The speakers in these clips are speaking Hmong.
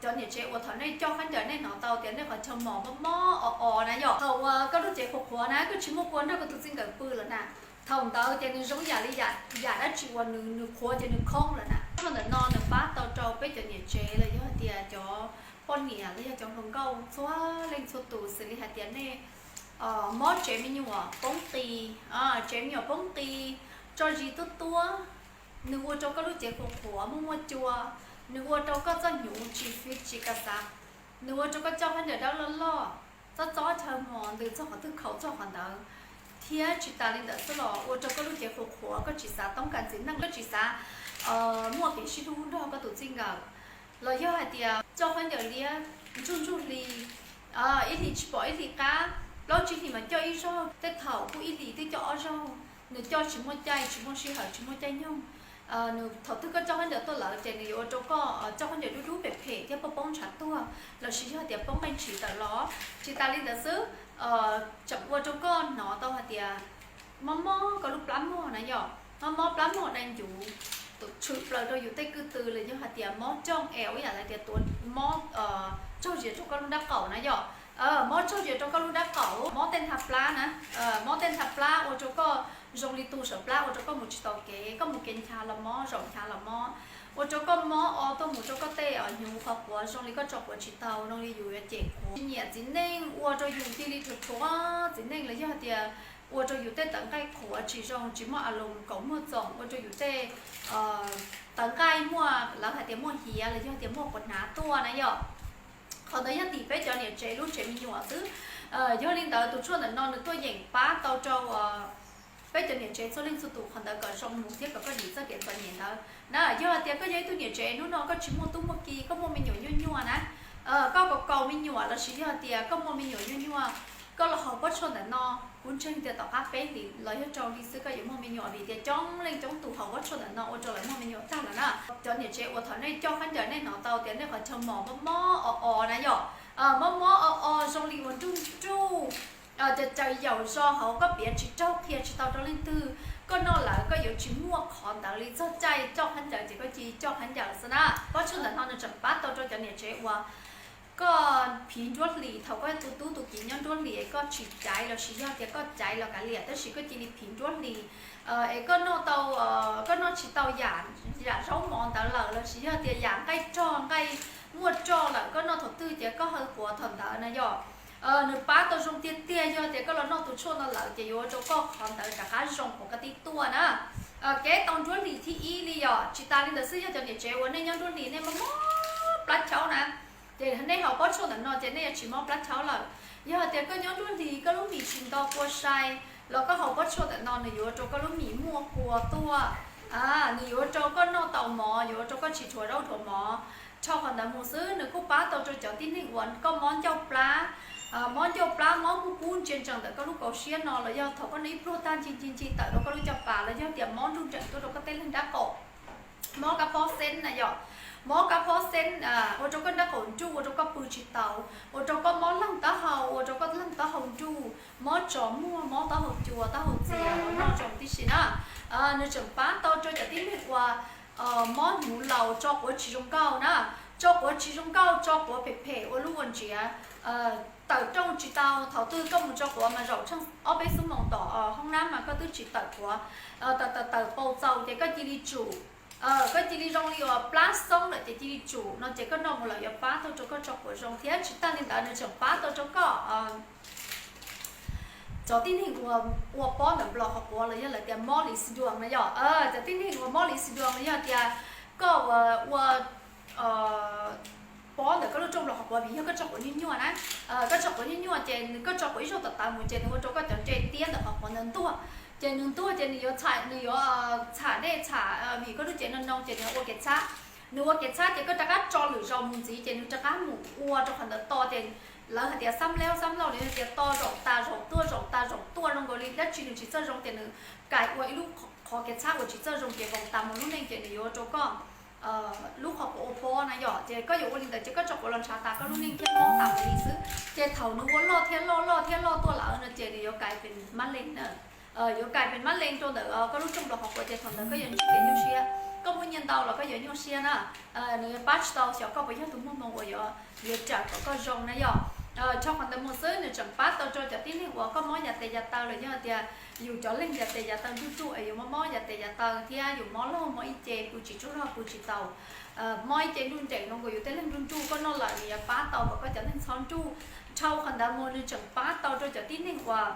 Cov niam tsev uas thaum nej coj khaub ncaws nej hnov tau tias nej qhov chaw mos mob mob o o na yom, thaum uas koj lub cev qhuav qhuav na, koj tsis muaj kua nrog koj tus txij nkawm pw lawm na, thaum ntawd ces nws zoo yam li yam, yam dab tsi uas nws, nws qhuav ces nws khoob lawm na. Tshuaj ntawm no nws pab tau rau peb cov niam tsev los yog hais tias cov poj niam los yog cov hluas nkauj txhua leej txhua tus, xws li hais tias nej mob tsev me nyuam poob qis, tsev me nyuam poob qis, tso zis tuab tuab, nws ua rau koj lub cev qhuav qhuav muaj muaj cua, nws ua rau koj txoj hnyuv tsis fiv tsis kas xav, nws ua rau koj coj khaub ncaws dawb loj loj, txob txob chaw mos ntws txog qhov twg khaus txog qhov ntawd, thiab tsis tas li ntawd xwb los ua rau koj lub cev qhuav qhuav koj tsis xav toob kas txiv neej, koj tsis xav muaj kev sib hlub nrog koj tus txij nkawm, los yog hais tias coj khaub ncaws liab ntsuj ntsuj hli, ib hlis tsis pom ib hlis qab, plaub tsib hlis mas coj ib zaug, tej thaum kuj ib hlis twb coj ob zaug, nws coj tsis muaj caij tsis muaj sij hawm tsis muaj caij nyoog. Nws thaum twg koj coj khaub ncaws tuaj lawm ces nws yuav ua rau koj coj khaub ncaws dub dub phem phem thiab poob poob ntshav tuag lossis yog tias poob nqaij ntshis tawm los. Tsis tas li ntawd xwb, tseem ua rau koj hnov tau hais tias mob mob koj lub plab mog na yom, mob mob plab mog dai ncuv, tshwm plaws rau yus tej kwj tw los yog hais tias mob cooj es ib yam li tias tuav mob tsaug zis rau koj lub nrab qaum na yom. Mob tsaug zis rau koj lub nrab qaum, mob tej ntha plab na, mob tej ntha plab ua rau koj zoo li tu sawv plab ua rau koj mus tsis tau kev, koj mus kev ncha los mob, zaum ncha los mob, ua rau koj mob o tuaj mus rau koj tej hnyuv qhov quav zoo li koj tso quav tsis tau, zoo li yus yuav cem qhuav. Tsis nyiam txiv neej ua rau yus cia li rhuav rhuav txiv neej los yog tias ua rau yus tej tawv nqaij qhuav tsis zoo tsis muaj a loos kaum muag txoom, ua rau yus tej tawv nqaij muaj lawv hais tias muaj hiav los yog tias muaj quav hnav tuaj na yom. Qhov ntawd yog tim peb cov niam tsev lub tsev me nyuam xwb. Yog li ntawd tus tshuaj ntawm no nws tuaj yeem pab tau rau peb cov niam tsev txhua leej txhua tus qhov ntawd kom zoo mus thiab kom koj dim txoj kev txom nyem ntawd na. Yog hais tias koj yog ib tug niam tsev hnub no koj tsis muaj tub muaj ki, koj muaj me nyuam nyuaj nyuaj na, koj kaus kaus me nyuam lossis yog tias koj muaj me nyuam nyuaj nyuaj, koj los haus pob tshuaj ntawm no, kuv ntseeg tias tom qab peb hlis los yog rau hli xwb koj yuav muaj me nyuam, vim tias coob leej coob tus haus pob tshuaj ntawm no ua rau lawv muaj me nyuam tag lawm na. Cov niam tsev uas thaum nej coj khaub ncaws nej hnov tau tias nej qhov chaw mos mob mob o o na yom, mob mob o o zoo li uas nruj nruj, caws caws yaum zog hauv, koj piav tsis raug qhia tsis tau rau leej twg, koj noj lawm koj yuav tsis muaj qhov ntawd li. Txog caij coj khaub ncaws ces koj cia li coj khaub ncaws xwb na. Pob tshuaj ntawm no nws tseem pab tau rau cov niam tsev uas koj phiv nruab hlis, thaum koj tus tub tus kiv nyob nruab hlis es koj tsis caiv lossis yog tias koj caiv los kav liam tab sis koj cia li phiv nruab hlis es koj noj tau, koj noj tsis tau yam, yam zaub mov ntawd lawm lossis yog tias yam nqaij rog nqaij muaj roj lawm, koj noj thaum twg ces koj haw quav thaum ntawd na yom. Nws pab tau zoo tiag tiag, yog tias koj los noj tus tshuaj no lawm ces yuav ua rau koj qhov ntawd rov qab zoo quav koj tib tuaj na. Kev tau nruab hlis thib ib li yom. Tsis tas li ntawd xwb, yog cov niam tsev uas nej nyob nruab hlis nej mob mob plab chaub na, ces nej haus pob tshuaj ntawm no ces nej yuav tsis mob plab chaub lawm. Yog hais tias koj nyob nruab hlis koj lub mis tsis nto kua sai los koj haus pob tshuaj ntawm no nws yuav ua rau koj lub mis muaj kua tuaj, nws yuav ua rau koj noj tau mov, yuav ua rau koj tsis dhuav zaub dhuav mov. Rho qhov ntawd mus xwb nws kuj pab tau rau cov tib neeg uas koj mob ncauj plab, mob ncauj plab mob kub kub ntsia ntsees ntawm koj lub kaus siab no los yog thaum koj noj ib pluag tag ncig ncig ncig tawm rau koj lub caj pas los yog tias mob nruj nreem tuaj rau koj tej leeg nrab qaum. Mob kab phob xeeb na yom, mob kab phob xeeb ua rau koj nrab qaum nruj, ua rau koj pw tsis taus, ua rau koj mob leeg taub hau, ua rau koj leeg taub hau nruj, mob tsos muag, mob taub hau cua taub hau txias, mob zoo tib si na. Nws tseem pab tau rau cov tib neeg uas mob hnyuv laus, tso quav tsis zoo nkauj na, tso quav tsis zoo nkauj, tso quav phem phem ua lub ua ntsiav, tawm rooj tsis tau, thaum twg koj mus tso quav mas zaum tsheej ob peb xuab moos tom hoob nab mas koj twb tsis tawm quav, tawm tawm tawm paus txaus ces koj cia li tsum, koj cia li zoo li uas plab xoob lawm ces cia li tsum no ces koj noj mus lawm yuav pab tau rau koj tso quav zoo thiab. Tsis tas li ntawd nws tseem pab tau rau koj cov tib neeg uas ua pob ntawm nplos qhov quav los yog lawv tias mob lis xi duas na yom, cov tib neeg uas mob lis xi duas los yog tias koj ua pob ntawm koj lub rooj nplos qhov quav vim yog koj tso quav nyuaj nyuaj na, koj tso quav nyuaj nyuaj ces nws, koj tso quav ib zaug tawm tawv mus ces nws ua rau koj cov ntses tiab ntawm qhov quav ntawd ntuag, ces nws ntuag ces nws yuav txham, nws yuav txham dej txham, vim koj lub cev no no ces nws ua kev txhab, nws ua kev txhab ces koj rov qab tso lwm zaus mus ntxiv ces nws rov qab mus ua rau qhov ntawd to ces lawv hais tias xab laub xab laub li, hais tias to zaum tas zaum tuaj zaum tas zaum tuaj zoo nkaus li dab tsi nws tsis txawj zoo ces nws kais ua ib lub qhov kev txhab uas tsis txawj zoo ces vau tas mus lub neej ces nws yuav ua rau koj lub qhov quav ua pob na yom, ces koj yuav ua li ntawd ces koj tso quav los ntshav tas koj lub neej thiaj mob tas mus li xwb. Ces thaum nws ua loj thiab loj loj thiab loj tuaj lawm no ces nws yuav kais pes mab leeg na, yuav kais pes mab leeg rau ntawm koj lub rooj nplos qhov quav ces thaum ntawd koj yuav ntsib kev nyuaj siab. Koj muaj nyiaj ntau los koj yuav nyuaj siab na. Nws yuav pab tsis tau xyov koj puas yog tus muaj hmoo uas yuav, yuav rawm kom koj zoo na yom. Dhau qhov ntawd mus xwb nws tseem pab tau rau cov tib neeg uas koj mob yav tes yav taw los yog tias yus cov leeg yav tes yav taw nruj nruj es yus mob mob yav tes yav taw thiab yus mob laug mob ib ce pw tsis tsaug zog pw tsis taus, mob ib ce nruj nreem zoo nkaus yus tej leeg nruj nruj, koj noj lawm nws yuav pab tau kom koj cov leeg txhob nruj. Dhau qhov ntawd mus nws tseem pab tau rau cov tib neeg uas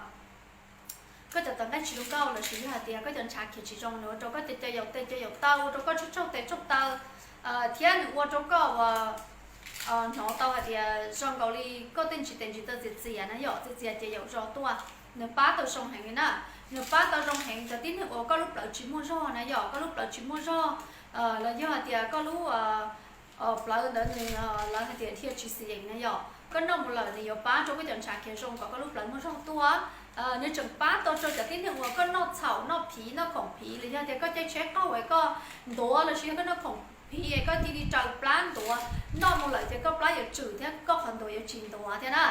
koj cov tawv nqaij tsis zoo nkauj los sis yog hais tias koj cov ntshav khiav tsis zoo, nws ua rau koj cov caw yaum tes caw yaum taw, ua rau koj tsaug tsaug tes tsaug taw, thiab nws ua rau koj uas hnov tau hais tias zoo nkaus li koj tej ntsis tes ntsis taw txias txias na yom, txias txias ces yaum zos tuaj, nws pab tau zoo heev li na. Nws pab tau zoo heev cov tib neeg uas koj lub plawv tsis muaj zog na yom, koj lub plawv tsis muaj zog los yog hais tias koj lub plawv ntawd nws, lawv hais tias dhia tsis xis yees na yom, koj noj mus lawm nws yuav pab rau koj cov ntshav khiav zoo kom koj lub plawv muaj zog tuaj. Nws tseem pab tau rau cov tib neeg uas koj noj txhaum noj phiv noj khoom phiv los yog tias koj caij tsheb qaug es koj ntuav los sis yog koj noj khoom phiv es koj cia li raws plab ntuav, noj mus lawm ces koj plab yuav tswm thiab koj qhov ntuav yuav tsis ntuav thiab na.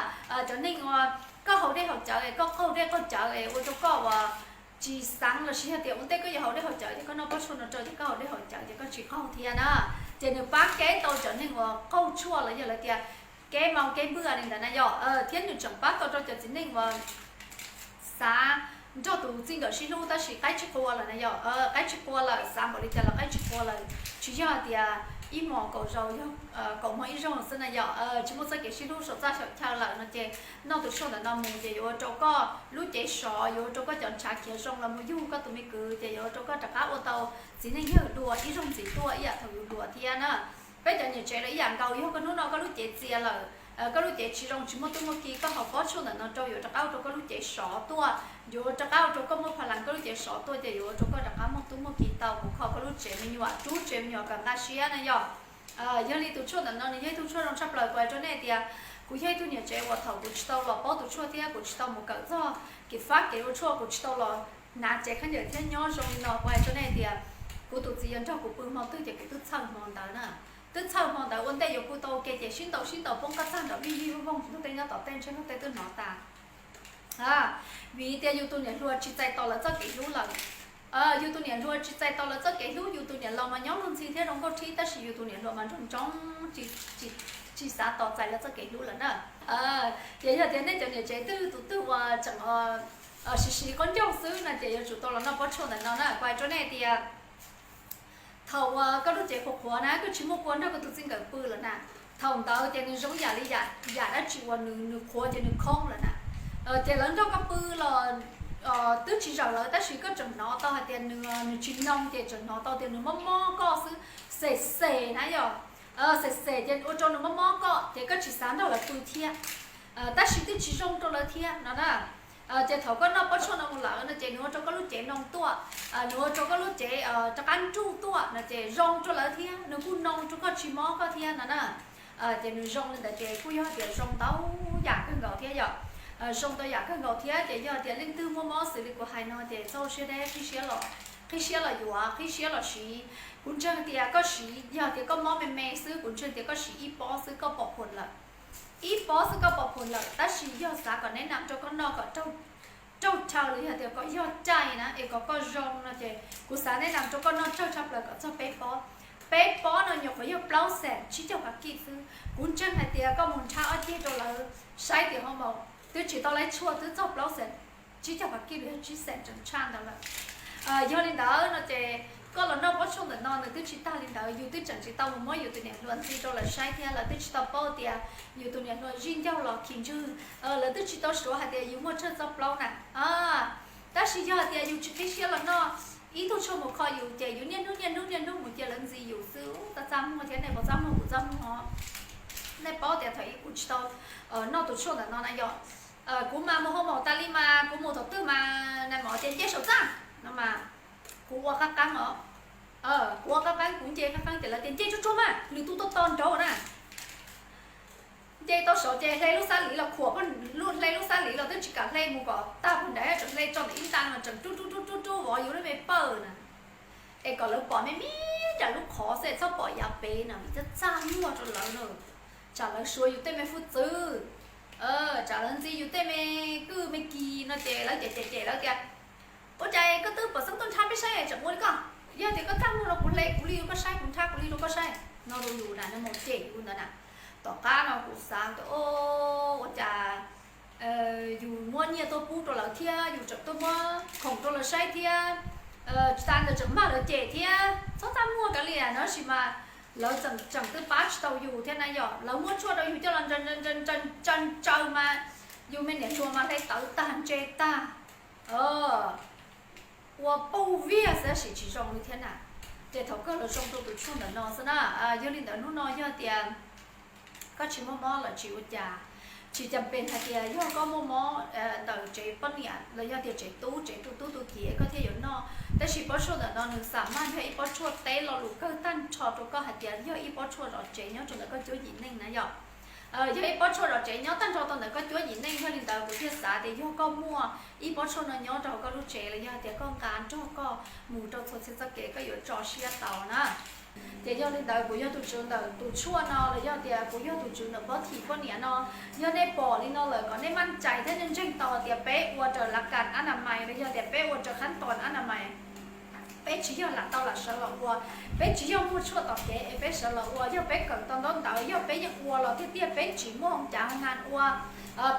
Cov neeg uas koj haus dej haus cawv es koj qaug dej qaug cawv es ua rau koj uas tsis xav los sis yog tias ua ntej koj yuav haus dej haus cawv ces koj noj pob tshuaj no rau ces koj haus dej haus cawv ces koj tsis qaug thiab na. Ces nws pab kev tau cov neeg uas qaug tshuaj los yog lawv tias kev mau kev npwj li ntawd na yom, thiab nws tseem pab tau rau cov txiv neej uas xav nrog tus txij nkawm sib hlub tab sis qaib tsis qua lawm na yom, qaib tsis qua lawm, xav npaum li cas los qaib tsis qua lawm, tsis yog hais tias ib hmos kaum zaus yog kaum hmo ib zaug xwb na yom, tsis muaj txoj kev sib hlub saum txaj saum chaw lawm no ces noj tus tshuaj ntawm no mus ces yuav ua rau koj lub cev sov, yuav ua rau koj cov ntshav khiav zoo los mus yug koj tus me kwv ces yuav ua rau koj rov qab ua tau txiv neej yawg dua ib zaug ntxiv tuaj ib yam thaum yus hluas thiab na. Peb cov niam tsev los ib yam nkaus, yog koj hnub no koj lub cev txias lawm, koj lub cev tsis zoo tsis muaj tub muaj ki, koj haus pob tshuaj ntawm no rau yuav rov qab ua rau koj lub cev sov tuaj, yuav rov qab ua rau koj muaj pha las koj lub cev sov tuaj ces yuav ua rau koj rov qab muaj tub muaj ki tau, kuv kho koj lub tsev me nyuam, rub tsev me nyuam kom nqa siab na yom. Yog li tus tshuaj ntawm no nws yog ib tug tshuaj zoo tshaj plaws, kuv hais rau nej tias kuv yog ib tug niam tsev uas thaum kuv tsis tau los paub tus tshuaj thiab kuv tsis tau mus kawm txog kev fab kev ua tshuaj, kuv tsis tau los hnav tsev khaub ncaws thiab nyob zoo li no, kuv hais rau nej tias kuv tus txiv yuav nrog kuv pw hmo twg ces kuv twb txhawj hmo ntawd na. Twb txhawj hmo ntawd, ua ntej yuav pw tau ua ke ces sib ntaus sib ntaus poob qab txaj nram vij vij voog voog, luag tej nyob tom tej ntshe luag tej twb hnov tas. Vim tias yus tus niam hluas tsis txais tos lawv txoj kev hlub lawm. Yus tus niam hluas tsis txais tos lawv txoj kev hlub, yus tus niam laus mas nyob luag ntxhi thiab zoo nkauj thiab, tab sis yus tus niam hluas mas nroog ntsoov, tsis xav tos txais lawv txoj kev hlub lawm na. Ces yog tias nej cov niam tsev twg tus twg uas tseem siv siv qaub ncaug xwb no ces yuav tsum tau los noj pob tshuaj ntawm no na. Kuv hais rau nej tias thaum uas koj lub cev qhuav qhuav na, koj tsis muaj kua nrog koj tus txij nkawm pw lawm na, thaum ntawd ces nws zoo yam li yam dab tsi uas nws, nws qhuav ces nws khoob lawm na. Ces lawv nrog koj pw los twb tsis zawm lawv tab sis koj tseem hnov tau hais tias nws, nws tsis noo ces tseem hnov tau tias nws mob mob koj xwb, xem xem na yom. Xem xem ces ua rau nws mob mob koj ces koj tsis xav nrog lawv pw thiab, tab sis twb tsis zoo rau lawv thiab no na. Ces thaum koj noj pob tshuaj no mus lawm no ces nws ua rau koj lub cev noo tuaj, nws ua rau koj lub cev rov qab nruj tuaj no ces zoo rau lawv thiab, nws kuj noo rau koj tsis mob koj thiab no na. Ces nws zoo li ntawd ces kuj yog tias zoo ntau yam kawg nkaus thiab yom. Zoo ntau yam kawg nkaus thiab ces yog tias leej twg muaj mob xws li kuv hais no ces txhob siab deb, qhib siab los, qhib siab los yuav, qhib siab los siv. Kuv ntseeg tias koj siv, yog tias koj mob me me xwb kuv ntseeg tias koj siv ib pob xwb koj pom phuam lawm. Ib pob xwb koj pom phuam lawm, tab sis yog xav kom neb nam rau koj noj kom raug chaw los yog tias kom yog caij na es kom koj zoo no ces kuv xav neb nam rau koj noj tsawg tshaj plaws kom txog peb pob. Peb pob no nyuam qhuav yog plaub xees tsib caug pas kij xwb. Kuv ntseeg hais tias koj mus nrhab ob ceg rau lawv saib tias ho mas twb tsis tau laib tshuaj twb txog plaub xees tsib caug pas kij los yog tsib xees tseem tshaj ntawd lawm. Yog li ntawd no ces koj los noj pob tshuaj ntawm no nws twb tsis tag li ntawd, yus twb tseem tsis tau mus muab yus tus niam hluas ntxiv rau lawv saib thiab lawv twb tsis tau paub tias yus tus niam hluas zij ncaug los khi ntswg, lawv twb tsis tau suav hais tias yus muaj tsawg txoj plaub na. Tab sis yog hais tias yus tsis qhib siab los noj ib tug tshuaj mus kho yus ces yus niaj hnub niaj hnub niaj hnub mus cia lawv ntxiv yus xwb, txaj muag thiab nej puas txaj muag, kuv txaj muag. Nej paub tias thaum ub kuv tsis tau noj tus tshuaj ntawm no na yom, kuv mas mus hoo maum tas li mas kuv mus thaum twg mas nais maum tias nce saum txaj no mas kuv ua qab qeeb os. Kuv ua qab qeeb, kuv nce qab qeeb ces lawv tias nce tsuag tsuag mas lwm tus tuaj tos nraud na. Nce tau saud ces hle lub xab lim los khuam, hle lub xab lim los twb tsis kam hle mus kom tag puag nrad, tseem hle tso ntawm ib nta no tseem rub rub rub rub rub vov yus lub me pawg na. Es kom lawv pom me me nram lub qhov xwb, txhob pom yav pem no, vim txaj muag rau lawv na. Tsam lawv suav yus tej me hwj txwv, tsam lawv ntxiv yus tej me kwj me kis no ces lawv cem cem cem lawv tias ua cas koj twb pom xeeb tuaj nrhab peb saib tseem ua li koj. Yog tias koj txaj muag rau kuv, hle kuv li rau koj saib, kuv nrhab kuv li rau koj saib no rau yus na, nws mus cem yus ntawd na. Tom qab no kuv xav tias, o, ua cas yus muab nyiaj tuaj pub rau lawv thiab yus tseem tuaj muab khoom rau lawv saib thiab, tsis tas ntawd tseem mag lawv cem thiab. Txhob txaj muag kav liam no, tab sis mas lawv tseem twb pab tsis tau yus thiab na yom. Lawv muab tshuaj rau yus coj los ntsaws ntsaws mas yus me niam hluas mas hle tawv tag ntse tag, ua pub viag xwb, tab sis tsis zoo li thiab na. Ces thaum kawg los zoo rau tus tshuaj ntawm no xwb na. Yog li ntawd hnub no yog tias koj tsis muaj mob los tsis ua cas, tsis cas pes hais tias yog koj muaj mob ntawm tsev poj niam los yog tias tsev tub, tsev tus tub tus kiv koj thiaj yuav noj. Tab sis pob tshuaj ntawm no nws xam maj yog ib pob tshuaj teb lo lus kawg tag nrho rau koj hais tias yog ib pob tshuaj zov tsev nyob rau ntawm koj cuab yim neej na yom. Yog ib pob tshuaj zov tsev nyob tag nrho rau ntawm koj cuab yim neej, yog li ntawd kuv thiaj xav tias yog koj muaj ib pob tshuaj no nyob rau hauv koj lub tsev los yog tias koj nqa nrog koj mus rau txhua txhia txoj kev koj yuav tso siab tau na. Ces yog li ntawd kuv yog tus tswv ntawm tus tshuaj no los yog tias kuv yog tus tswv ntawm pob thim poj niam no. Yog nej pom li no lawm kom nej maj cais thiab nej ntseeg tau tias peb ua raws lav kas ab na mais los yog tias peb ua raws khab toos ab na mais. Peb tsis yog lam tau lam sawv los ua, peb tsis yog muaj tshuaj tom kev es peb sawv los ua. Yog peb kawm tau ntaub ntawv, yog peb yeej ua los tiag tiag, peb tsis muaj cav nas ua,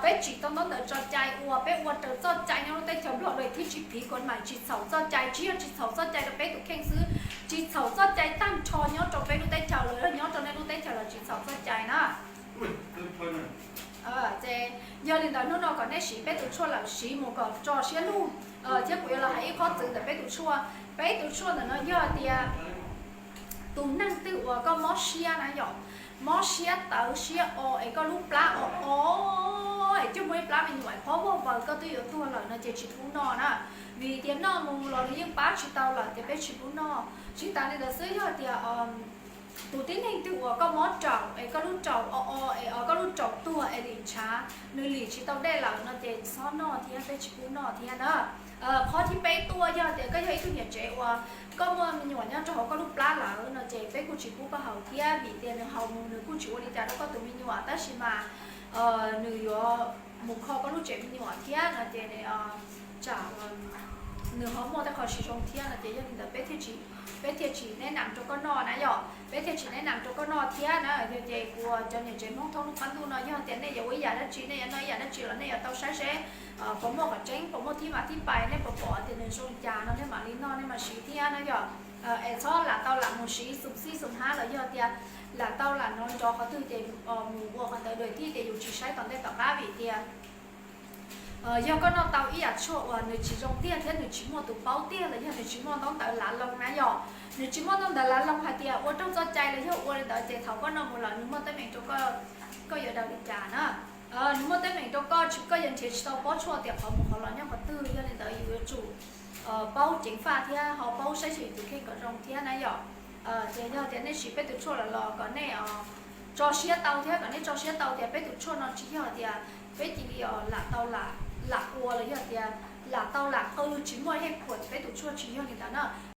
peb tsim tau ntaub ntawv tso cai ua, peb ua raws txoj cai nyob lub teb chaws Nplog, dua thiab tsis phiv kuv mas tsis txhaum txoj cai, tsis yog tsis txhaum txoj cai rau peb tus kheej xwb, tsis txhaum txoj cai tag nrho nyob rau peb lub teb chaws los yog nyob rau nej lub teb chaws los tsis txhaum txoj cai na. Ces yog li ntawd hnub no kom nej siv peb tus tshuaj lawm siv mus kom tso siab lug. Thiab kuv yuav los hais ib qho txwv ntawm peb tus tshuaj. Peb tus tshuaj ntawm no yog tias tus neeg twg uas koj mob siab na yom, mob siab tawv siab o es koj lub plab o o es cuag muaj ib plab me nyuam phob vog vaws koj twb yuav tuag lawm no ces tsis pub noj na. Vim tias noj mus los nws yeej pab tsis tau lawm ces peb tsis pub noj. Tsis tas li ntawd xwb, yog tias tus tib neeg twg uas koj mob raum es koj lub raum o o es koj lub raum tuag es lim ntshav, nws lim tsis tau dej lawm no ces txhob noj thiab, peb tsis pub noj thiab na. Qhov thib peb tuaj yog tias koj yog ib tug niam tsev uas koj muaj me nyuam nyob rau hauv koj lub plab lawm no ces peb kuj tsis pub koj haus thiab, vim tias nws haus mus nws kuj tsis ua li cas rau koj tus me nyuam tab sis mas nws yuav mus kho koj lub tsev me nyuam thiab no ces tsam nws ho muaj tej qho tsis zoo thiab no ces yog li ntawd peb thiaj tsis neb nam rau koj noj na yom, peb thiaj tsis neb nam rau koj noj thiab na. Yog ces kuv cov niam tsev Hmoob thoob lub qab ntuj no yog tias nej yuav ua ib yam dab tsi, nej yuav noj ib yam dab tsi los nej yuav tau saib seb puas muaj qhov tseeb, puas muaj thib vas thib pais, nej puas pom tias nws zoo li cas no nej mam li noj nej mam siv thiab na yom. Es txhob lam tau lam mus siv xum xib xum hab los yog tias lam tau lam nov nrov qhov twg ces mus ua qhov ntawd, dua thiab ces yus tsis saib tom ntej tom qab vim tias yog koj noj tau ib yam tshuaj uas nws tsis zoo tiag thiab nws tsis muaj tus paub tiag los yog nws tsis muaj ntaub ntawv lav loo na yom, nws tsis muaj ntaub ntawv lav loo hais tias ua raug txoj cai los yog ua li ntawd ces thaum koj noj mus lawm nws muaj teeb meem rau koj, koj yuav daws li cas na. Nws muaj teeb meem rau koj, koj yuav nrhiav tsis tau pob tshuaj tias qhov mus qhov los nyob qhov twg, yog li ntawd yus yuav tsum paub ceev faj thiab ho paub saib xyuas tus kheej kom zoo thiab na yom. Ces yog tias nej siv peb tus tshuaj lawm los kom nej tso siab tau thiab kom nej tso siab tau tias peb tus tshuaj no tsis yog tias peb cia li lam tau lam ua los yog tias lam tau lam qw tsis muaj hej khuam, peb tus tshuaj tsis yog li ntawd na.